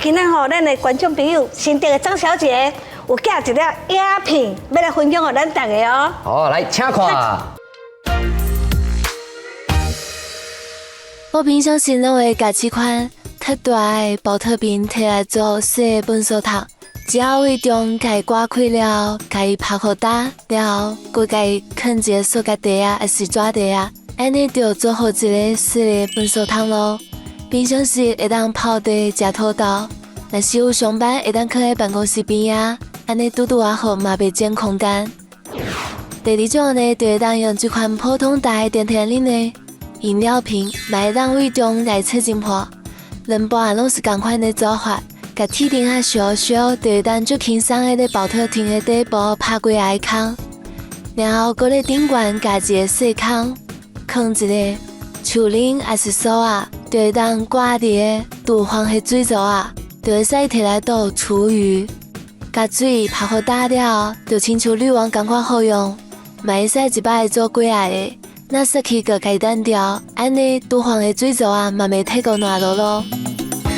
今仔吼，咱的觀眾朋友，新竹的張小姐有寄一粒影片，欲來分享予咱逐家哦。好，來請看。我平常時攏會共這款特大的寶特瓶提來做細的糞埽桶，只要位中共伊刮開了後，共伊拍予焦了後，閣共伊囥一个塑膠袋仔，抑是紙袋仔，按呢就做好一个細的糞埽桶囉。平常時會當泡茶、食土豆，若是有上班會當囥佇辦公室邊仔，按呢拄拄仔好嘛袂佔空間。第二種呢，就會當用這款普通大的甜甜啉的飲料瓶，嘛會當位中來切一半，兩半攏是仝款的做法，共鐵釘仔燒燒，就會當足輕鬆的佇寶特瓶的底部拍幾仔个孔，然後閣咧頂懸加一个細孔，囥一个樹鈴抑是鎖仔，就會當掛佇個廚房的水槽仔，就會使提來倒廚餘。共水拍予焦了後，就親像濾網仝款好用，嘛會使一擺做幾仔个。若煞去閣共伊擲掉，按呢廚房的水槽仔嘛袂退閣爛落囉。